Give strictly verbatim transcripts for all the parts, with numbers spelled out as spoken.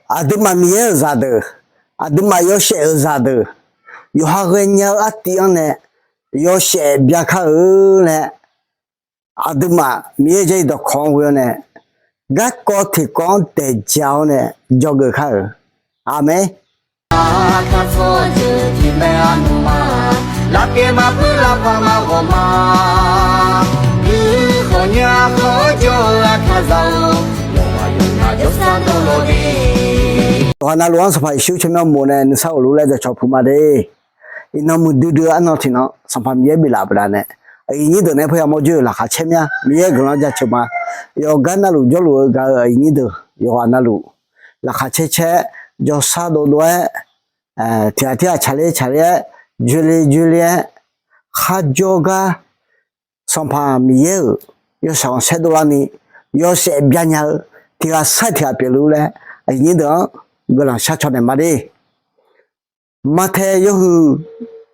Aqduimaf Miqyaer-euq zaqdeuq, aqduimaf yawshaef-euq zaqdeuq, yawqha ghaenya-eu artiv-anr nae yawshaef byakar-eu laer, aqduimaf Miqyaer-euq Jarlif dawqkawq-anr ghoe-awr nae, garkawv tiqkawv-anr daeqjaq-awr nae dzawgeuf kar-euq. Aqmeq. Yawqghaq navluf-anr Sanqpaq Yeqsur tsawrmyanr mof nae nuisar ghofluf laer dawqcawq puq ma de. Iqnan muiqdui dui-eu arnan tiqnan Sanqpaq Miqyaer biflaf baqdanae, aqyuif nyir deuq nae parya mawr joer-euq laqkhaq caer mya. Miqyaer guiqlanq jaceuq ma. Yawqgar navluf jawrluf-eu gaq-eu aqyuif nyir deuq yawqghaq navluf laqkhaq caer caer, jawrsar dovdov-aer, tiqghaq tirghaq tsaqler tsaqler-aer, joerle joerle-aer, kharjawr gar Sanqpaq Miqyaer-euq yawshaef khanqsaer dovlarni, yawshaef byanya-eu tiqghaq sar tiqghaq pyeufluf laer, aqyuif nyir deuq-anr guiqlanq shar caw naeq ma de. Maqtaeq yawhuiq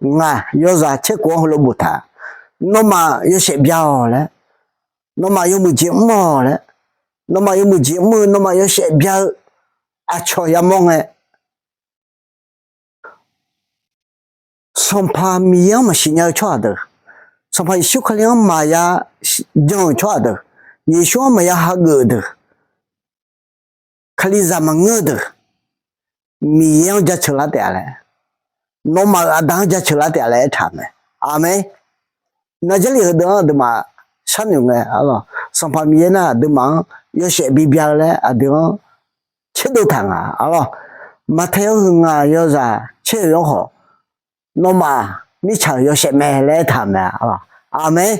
ngaq yawzaq tserkhof-anr heulof boftaq, nawmaf yawshaef bya-awq laer, nawmaf yawmuiq jeq mr-awq laer, nawmaf yawmuiq jeq mr-eu nawmaf yawshaef bya-eu aqcawq yamawr ngae, Sanqpaq Miqyaer-anr maqsiq nya-eu tsawrhaq deuq, Sanqpaq Yeqsur Kali-anr maqya jan-euq tsawrhaq deuq, Yeqsur-anr maqya hageuf-euq deuq, Kalizaq maqngeur-eu deuq, Miqyaer-anr jaceuq lar taef-a laer, nawmaf-euq aqda-anr jaceuq lar taef-a laer aertaq-euq mae. Aqmeq. Naqjarlif heudeuq-anr aqduimaf sharnoeq ngae, arlawq, Sanqpaq Miqyaer nar aqduimaf-anr yawshaef bibya-eu laer aqdui-anr tserdov taq nga, arlawq. Maqtaeq yawhuiq ngaq yawzaq tser-euq-anr khawf, nawmaf mirtsaq-euq yawshaef mae laer aertaq-euq mae, arlawq. Aqmeq.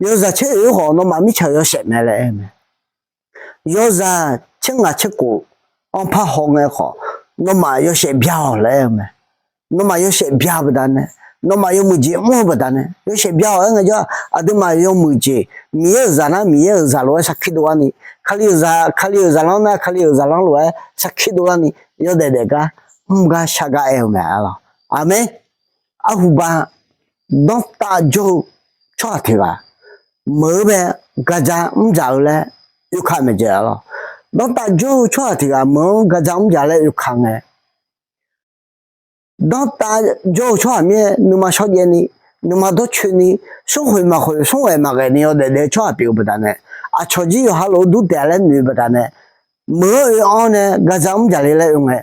Yawzaq tser-euq-anr khawf nawmaf mirtsaq-euq yawshaef mae laer aer-eu mae. Yawzaq tser ngaq tser khof-anr parhaw ngae khawf, nawmaf yawshaef bya-awq laer aer-eu mae. Nawmaf yawshaef bya-eu baqdanae, nawmaf yawmuiq jeq mr-eu baqdanae, yawshaef bya-awq aer ngaejawr-aq, aqduimaf yawmuiq jeq, Miqyaer-euq zaq nar Miqyaer-euq zaq lof-aer sarkir dovlarni, Kali-euq zaq, Kali-euq zaqlanr nar Kali-euq zaqlanr lof-aer sarkir dovlarni, yawdaef daef gar, mr gar shar gar aer-eu mae, arlawq. Aqmeq. Arhuba, danrtav jawr-eu tsawrhaq tiq ghaq meuq-anr bae gaqdzaq mrdzaq-eu laer oeka maeqjeq, arlawq. Danrtav jawr-eu tsawrhaq tiq ghaq meuq-anr gaqdzaq mrdzaq laer oeka ngae, danrtav jawr-eu tsawrhaq mirnae nuima shawrjaev ni, nuima dawrcoeni, smrkhoeq maqkhoeq, smrghaeq maqghaeq ni yawdaef daef-eu tsawrhaq pyeuf-eu baqdanae, aqcawq jir yawqha lof-aer dur taef-a laer noeq-eu baqdanae, meuq-anr oe-anr nae gaqdzaq mrdzaq le laer oe ngae,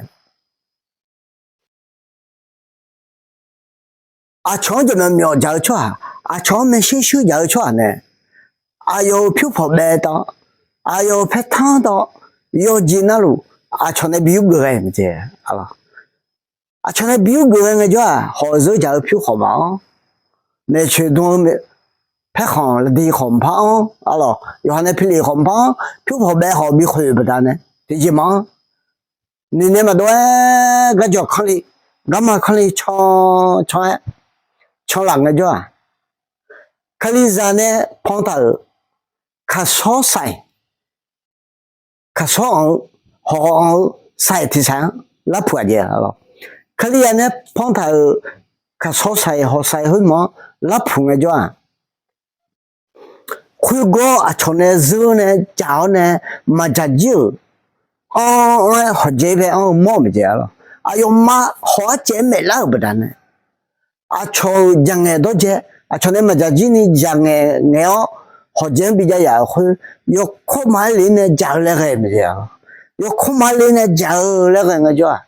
aqcawq-anr jaqmyawf myawf dzaq-eu tsawrhaq, aqcawq-anr maershuir shuir dzaq-eu tsawrhaq nae, aqyawf-euq pyur pawq baev tawv, aqyawf-euq paertanr tawv, yawqjeq navluf aqcawq nae bi yurgeuf ghae maqjeq, arlawq. Aqcawq nae bi yurgeuf ghae ngaejawr-aq, hawq-eu zeur dzaq-eu pyur khawf maqanr, maeqtsoeq dm-eu paerkhanq laqdi khawf maqpar-anr, arlawq, yawqha nae pilif khawf maqpar-anr, pyur pawq baev khawf bikhoeq-euq baqdanae tiqjeq maqanr. Noeqnaeq maqdov-aer garjawq kanr li, garma kanr li can can-aer canlaf ngaejawr-aq, Kalizaq nae pantaq-euq kaqsawr saiq, kaqsawr anq-eu, hawq anq-eu saiq tiq saiq-anr larpuq aqjeq, arlawq. Kalizaq nae pantaq-euq kaqsawr saiq hawq saiq khoermawf-anr larpuq ngaejawr-aq, khoergawr aqcawq nae zeur nae dzaq-awr nae maqdzaq jir-euq anr-anr-aer hawqjaeq bae anr-eu mawr-eu maqjeq, arlawq. Aqyawfmaf hawq-aer caev-aer maeqlar-euq baqdanae, aqcawq-euq dzaqngaeq dawrdzae, aqcawq nae maqdzaq jir ni dzaqngaeq ngaeq-awr hawqjaeq-anr bijav yaf-euq khoer, yawkawr maqaer le nae dzaq-eu laer ghae maqjeq, arlawq. Yawkawr maqaer le nae dzaq-eu laer ghae ngaejawr-aq,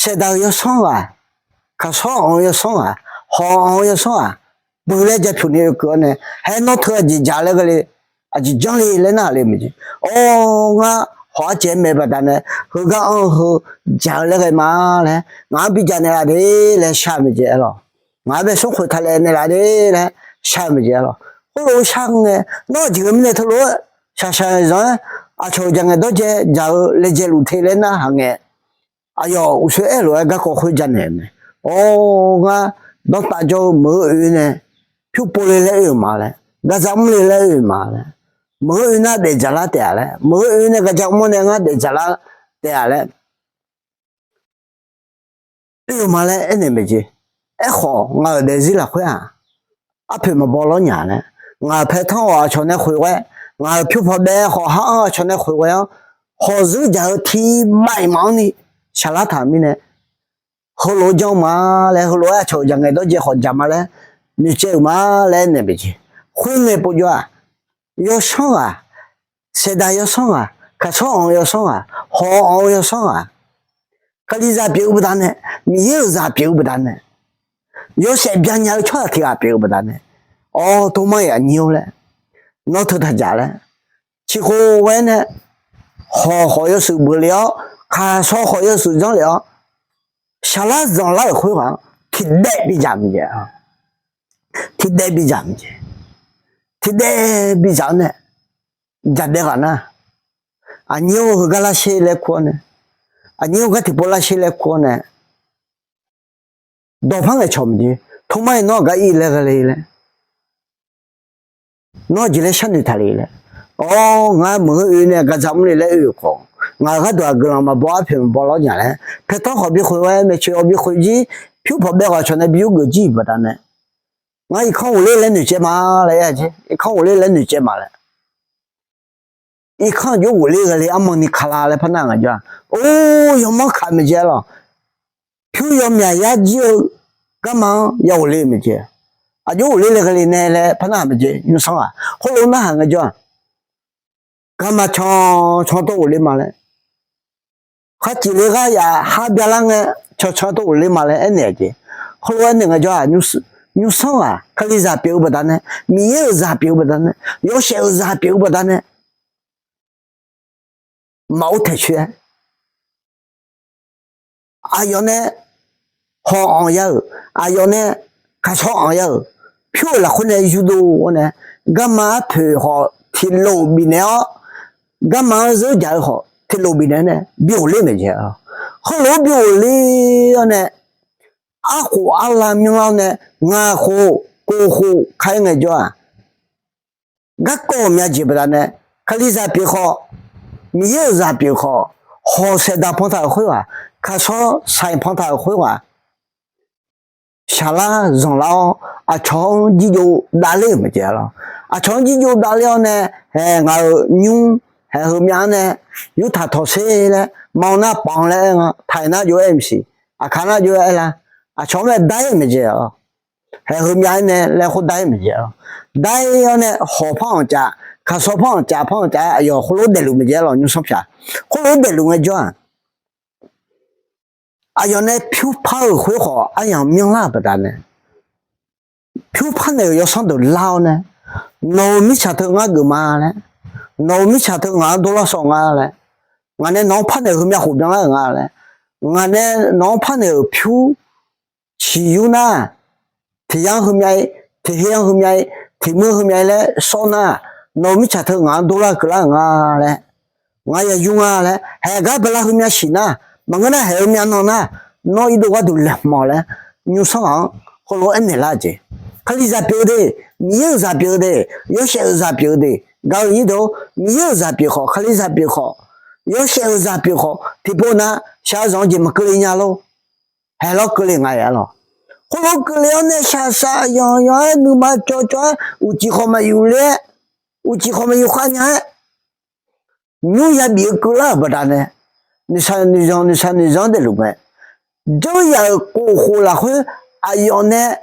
saeqdaq-euq yawsanr ghaq, kaqsawr anq-eu yawsanr ghaq, hawq anq-eu yawsanr ghaq, buiq laer ja pyuq ni oekeuv-awr nae, haer nawr teu aqjeq dzaq-eu laer ghae le, aqjeq janr le laer narhaq le maqjeq. Or, ngar hawq-aer caev-aer maeq-eu baqdanae, heugar anr-eu heu dzaq-eu laer ghae ma laer, ngaq-anr bidzaq naeqlaf de laer shar-eu maqjeq, arlawq. Ngaq-anr bae smrkhoeq taqlaef naeqlaf de laer shar-eu maqjeq, arlawq. Khoerlof-aer shar ngae, nawr aqjeq ghae mirnae teulof-aer shaqshaq zanq-aer aqcawq-euq dzaqngaeq dawrdzae dzaq-eu laejae luf te laer narhaq ngae, aqyawf uqshoe aer lof-aer garkawv khoer janaeq-eu mae. Or, ngar danrtav jawr-eu meuq-eu oe nae pyur pov le laer oe-euq ma laer, gaqdzaq mr le laer oe-euq ma laer, meuq-eu oe nar daefdzaq lar taef-a laer, meuq-eu oe nae gaqdzaq mr nae ngar daefdzaq lar taef-a laer oe-euq ma laer aernaeq maeq jeq. Aerkhawf, ngaq-euq daefzir lafkhoer-aq, arpoeq maqbaw lawrnya laer, ngaq-euq paertanr khawf aqcawq nae khoeq ghae, ngaq-euq pyur pawq baev khawf har-anr aqcawq nae khoeq ghae-anr, hawq zeur dzaq-eu tiqmav iqmav-anr ni shaqlar taq-euq mirnae, heulof-aer janr ma laer, heulof-aer aqcawq-euq dzaq ngaeq dawrjae khawf dzaq ma laer, noeqcaev-euq ma laer aernaeq mae jeq. Khoerngae povjawr-aq, yawsanr ghaq, saeqdaq yawsanr ghaq, kaqsawr anq-eu yawsanr ghaq, hawq anq-eu yawsanr ghaq, Kalizaq pyeuf-eu baqdanae, Miqyaer-euq zaq pyeuf-eu baqdanae, yawshaef byanya-eu tsawrhaq tiq ghaq pyeuf-eu baqdanae, awr, Tormar-iq aqnyir-or laer, nawr teu taq dzaq laer, ciqkhof ghae-aer nae, hawq khawf yawshuif beuq lef-awr, kaqsawr khawf yawshuif zanr lef-awr, shaqlar zanqlar-euq khoerghaq-anr tiqdaev bidzaq mae jeq. Tiqdaev bidzaq mae jeq. Tiqdaev bidzaq-awr nae, dzaqdaev ghaq nar, aqnyir-or heugar lar sher laer kur-awr nae, aqnyir-or gar tiqpov lar sher laer kur-awr nae, dawqpar ngaeqcawq mae jeq. Tormar-iq nawr aqgar ir laer ghae le laer, nawr aqjeq laer sharnoeq taq le laer, awr, ngar meuq-anr oe nae gaqdzaq mr le laer oe-euq khawf, ngaq-euq gharduq-aq guiqlanq maqbaw arpoeq maqbaw lawr nya laer, paertawr khawf bikhoeq-aer maeqtsoeq-awr bikhoeq jir, pyur pawqbaev ghaq cawq nae bi yurgeuf jir-euq baqdanae, ngar irkanr ghofler laer noeqcaev ma laer aer-a jeq. Irkanr ghofler laer noeqcaev ma laer, irkanr aqjox ghofler ghae le armawr ni kala laer par nar ngaejawr-aq, or, yawmanr kaq mae jeq-aer lawq. Pyur yawmyaq yar jir-eu garma-anr ya ghofler-eu mae jeq. Aqjox ghofler le ghae le nae laer par nar-aq mae jeq. Nymrsanr-aq khoerlof narhaq ngaejawr-aq, garma can can tawr ghofler ma laer, khar cifle ghar yaf har byalar ngae, can can tawr ghofler ma laer aernaeq-a jeq. Khoerlof aernaeq ngaejawr-aq, nymrsanr ghaq Kalizaq pyeuf-eu baqdanae, Miqyaer-euq zaq pyeuf-eu baqdanae, yawshaef-euq zaq pyeuf-eu baqdanae, maqor taeq coer-aer, aqyawf nae hawq anq ya-euq, aqyawf nae kaqsawr anq ya-euq, pyur-euq lafkhoer nae yurdov-awr nae, garma arpoeq khawf tiqlof bifnaeq-awr, garma-anr zeur dzaq-eu khawf tiqlof bifnaeq-awr nae bi ghofler mae jeq-a. Khoerlof-aer bi ghofler-awr nae, arkhof arlav myanrlar-awr nae, ngaq khof kof khof ka-aer ngaejawr-aq, garkawv myav jeq baqdanae, Kalizaq pyeuf khawf, Miqyaer-euq zaq pyeuf khawf, hawq saeqdaq pantaq-euq khoerghaq, kaqsawr saiq pantaq-euq khoerghaq, shaqlar zanqlar-awr, aqcawq-anr jirjov davler-euq mae jeq-a lawq. Aqcawq-anr jirjov davler-awr nae, hae ngaq-euq nymr, hae heumyav-anr nae, yurtaq tawqser laer, ma-awr nar paf-anr laer aer nga, taq-iq nar jov-aer maqsiq, aqkaq nar jov-aer aer la, aqcawq-anr mae dar-ir-euq mae jeq-a lawq. Hae heumyav-aer nae laer khoer dar-ir mae jeq-a lawq. Dar-ir-awr nae hawq par-anr caf, kaqsawr par-anr caf, par-anr caf-aer aqyawf khoerlof daefluf mae jeq-a lawq. Nymrsanr pyaq khoerlof daefluf ngaejawr-aq, aqyawf nae pyurpar-euq khoerkhawf aryamq myanrlar-euq baqdanae, pyurpar naeq-euq yawsanr deuq lar-awr nae, nawq-euq mirtsaq teu ngar geuf ma laer, nawq-euq mirtsaq teu ngaq-anr dovlar sawv nga laer, ngaq nae nawq-anr par naeq-euq heumyav khof byanlar-euq nga laer, ngaq nae nawq-anr par naeq-euq pyur ciq yur nar, tiq yar-anr heumyav-ir, tiq her-anr heumyav-ir, tiq muir-anr heumyav-ir laer sawr nar, nawq-euq mirtsaq teu ngaq-anr dovlar keuvlar-euq nga laer, ngar ya yur nga laer, haeq gar bala heumyav siq nar, maqngeur nar haeq heumyav nan nar, nawr irdov gharduq laeqhmq laer, nymrsanr ghaq-anr heulof-aer aernaeq lar-eu jeq. Kalizaq pyeuf-eu de, Miqyaer-euq zaq pyeuf-eu de, yawshaef-euq zaq pyeuf-eu de, gaq-eu nyir deuq-or, Miqyaer-euq zaq pyeuf khawf, Kalizaq pyeuf khawf, yawshaef-euq zaq pyeuf khawf, tiqpov nar shaqzanq-eu jeq maqkeuvle nya lor. Haeq lawr keuvle nga-a lawq. Khoerlof keuvle-awr nae shaqshaq yanq yanq-aer nuima cawv cawv-aer uqcif khawf maqyuf le-aer, uqcif khawf maqyuf khav nya-aer, nymr yabif-eu keuvlar-euq baqdanae, noeqshaq noeqzanq noeqshaq noeqzanq-anr daefluf mae. Dzeur yaf-euq kof khof lafkhoer aqyawf nae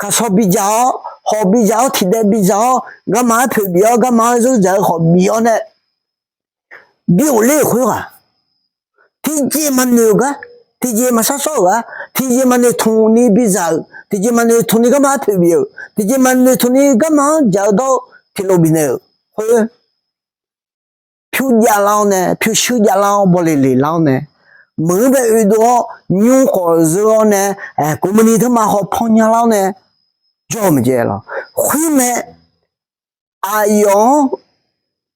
kaqsawr bidzaq-awr, hawq bidzaq-awr, tiqdaev bidzaq-awr, garma-anr poeq bif-awr, garma-anr zeur dzaq-eu khawf bif-awr nae, bi ghofler-euq khoerghaq, tiqjeq maqnoeq-euq gar, tiqjeq maqshar shawr-euq gar, tiqjeq maqnoeq tmqni bidzaq-euq, tiqjeq maqnoeq tmqni garma-anr poeq bif-euq, tiqjeq maqnoeq tmqni garma-anr dzaq-eu dawr-eu tiqlof bifnaeq-euq khoer, pyur javlar-awr nae, pyurshuir javlar-awr, bawleq leqlar-awr nae, meuq-anr bae oedov-awr, nymr khawf zeur-awr nae, kof maqni teumaf khawf pan nyalar-awr nae, jawr-eu maqjav lawq. Khoerngae, aqyawf-anr,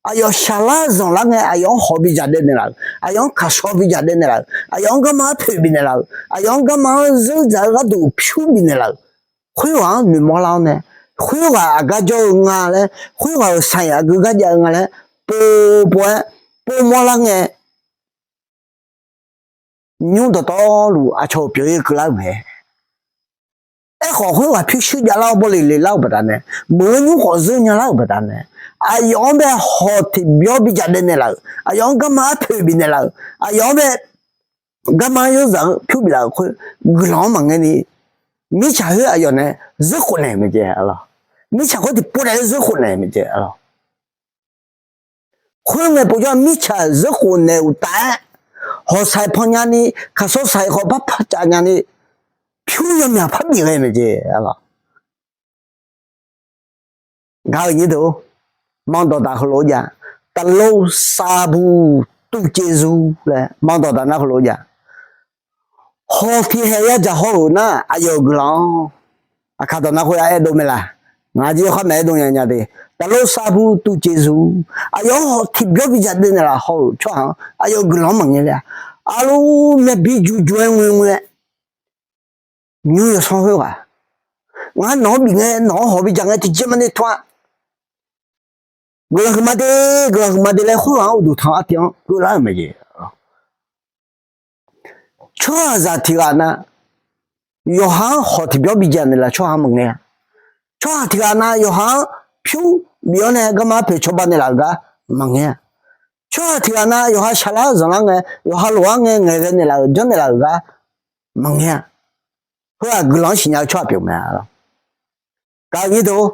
aqyawf shaqlar zanqlar ngae, aqyawf-anr hawq bidzaq daev naeqlaf-euq, aqyawf-anr kaqsawr bidzaq daev naeqlaf-euq, aqyawf-anr garma-anr poeq bifnaeq laf-euq, aqyawf-anr garma-anr zeur dzaq-eu gharduq pyur bifnaeq laf-euq, khoerghaq-anr noeqmawr lar-awr nae, khoerghaq aqgar jawr-eu nga laer, khoerghaq-euq saq-iq aqgeu gar jav-eu nga laer, pov pov-aer, pov mawrlar ngae, nymr dawqtawvluf aqcawq-euq pyeuf-ir keuvlar-eu mae. Aerkhawf khoerghaq pyurshuir javlar-awr bawleq leqlar-euq baqdanae, meuq-anr nymr khawf zeur nyalar-euq baqdanae, aqyawf-anr bae hawq tiqbyawr bidzaq daev naeqlaf-euq, aqyawf-anr garma arpoeq bifnaeq laf-euq, aqyawf-anr bae garma-anr yawrzaq-anr pyur biflaf-euq khoer guiqlanq-anr maqngaer ni, mirtsaq khoer aqyawf nae zeurkhof naeq-euq mae jeq arlawq. Mirtsaq khoer tiqpov naeq-aer zeurkhof naeq-euq mae jeq arlawq. Khoerngae povjawr mirtsaq zeurkhof naeq-euq uqtaf-aer, hawq saiq pan nyani, kaqsawr saiq khawf par par caf nyani, pyur yawmyaq par bif ghae mae jeq arlawq. Gaq-euq nyir deuq-or, manr dawqdaq heulof-aer jav, taqlov savbuq tuvceqzu laer manr dawqdaq nar heulof-aer jav, hawq tiqhaeq yadzaq haw-euq nar aqyawf-euq guiqlanq-anr, aqkaq dawq nar khoer-a aerdov mae laq? Ngaq jir yawkhav maeq aerdov nya nya de. Taqlov savbuq tuvceqzu, aqyawf-anr hawq tiqbyawr bidzaq daev naeqlaf haw-euq tsawrhaq-anr aqyawf-euq guiqlanq-anr maqngaer ler-a. Arluf myavbi juju-aer ngoer ngoer-aer, nymr yawsanr khoerghaq, ngar nawq-anr bif ngae, nawq-anr hawq bidzaq ngae tiqjeq maqnoeq tmr-a. Guiqlanq huiqma de, guiqlanq huiqma de laer khoerghaq-anr uqduq tanq artiv-anr keuvlar-euq mae jeq. Tsawrhaqzaq tiq ghaq na, yawqha-anr hawq tiqbyawr bidzaq naeqlaf tsawrhaq-anr maqngaer-a. Tsawrhaq tiq ghaq na, yawqha-anr pyur bif-awr nae garma arpoeq cawba naeqlaf-euq gar maqngaer-a. Tsawrhaq tiq ghaq na, yawqha shaqlar zanqlar ngae, yawqha lof-aer ngae ngaeqghae naeqlaf-euq janrnaeq laf-euq gar maqngaer-a. Khoer-aq guiqlanq-anr siqnya-eu tsawrhaq pyeuf mae. Gaq-euq nyir deuq-or,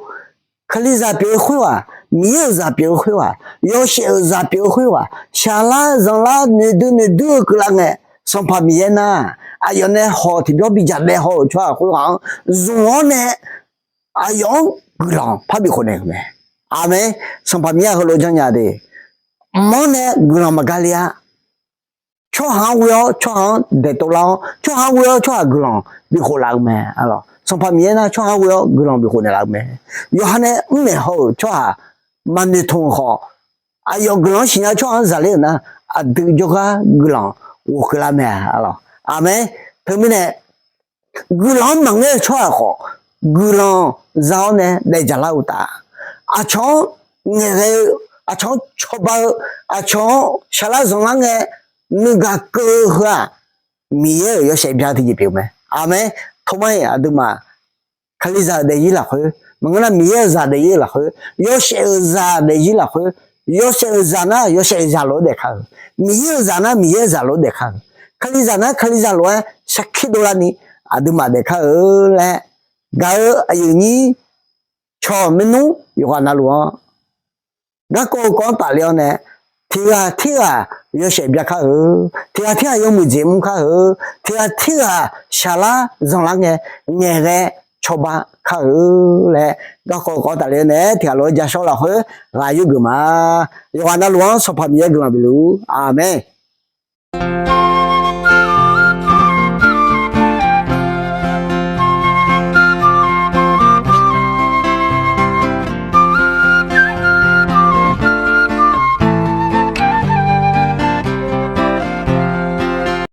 Kalizaq pyeuf-eu khoerghaq, Miqyaer-euq zaq pyeuf-eu khoerghaq, yawshaef-euq zaq pyeuf-eu khoerghaq, shaqlar zanqlar noeqdui noeqdui-eu keuvlar ngae, Sanqpaq Miqyaer nar, aqyawf nae hawq tiqbyawr bidzaq daev haw-euq tsawrhaq khoerghaq-anr zmq-awr nae, aqyawf-anr guiqlanq par bifkhof naeq-euq mae. Aqmeq. Sanqpaq Miqyaer heulof janrnya de, mq-anr nae guiqlanq maqga le-a. Tsawrhaq-anr ghoe-awr tsawrhaq-anr daeqtov lar-awr, tsawrhaq-anr ghoe-awr tsawrhaq guiqlanq bifkhof laf-eu mae arlawq. Sanqpaq Miqyaer nar tsawrhaq-anr ghoe-awr guiqlanq bifkhof naeqlaf-eu mae. Yawqha nae mrnaeq haw-euq tsawrhaq maqnoeq tmq-euq khawf, aqyawf guiqlanq-anr siqnya-eu tsawrhaq-anr zaqler-euq nar, aqdui jawrgar guiqlanq ghofkeuv lar mae arlawq. Aqmeq. Teumirnae guiqlanq-anr maqngaer-eu tsawrhaq khawf, guiqlanq za-awr nae daefdzaq lar-eu uqtaf, aqcawq-anr ngaeqghae-eu, aqcawq-anr cawba-eu, aqcawq-anr shaqlar zanqlar ngae nuigaq keuv-eu heu-aq, Miqyaer-euq yawshaef bya tiqjeq pyeuf mae. Aqmeq. Toma-iq aqduimaf Kalizaq-euq daefzir lafkhoer, maqngeur nar Miqyaer-euq zaq daefzir-eu lafkhoer, yawshaef-euq zaq daefzir lafkhoer, yawshaef-euq zaq nar yawshaef-euq zaq lof-aer daefkar-euq, Miqyaer-euq zaq nar Miqyaer-euq zaq lof-aer daefkar-euq, Kalizaq nar Kalizaq lof-aer sarkir dovlar ni aqduimaf daefkar-eu laer gaq-eu aqyuif nyir cawq maernmr yawqghaq navluf-anr garkawv-eu kawv-anr tafler-awr nae, tiq ghaq tirghaq yawshaef byakar-eu, tiq ghaq tirghaq yawmuiq jeq mr kar-eu, tiq ghaq tirghaq shaqlar zanqlar ngae ngaeqghae cawba kar-eu laer garkawv-eu kawv-anr tafler-awr nae, tiq ghaq lof-aer jashawr lafkhoer ghaq yurgeuf ma. Yawqghaq navluf-anr Sanqpaq Miqyaer guiqlanq bifluf-ur. Aqmeq.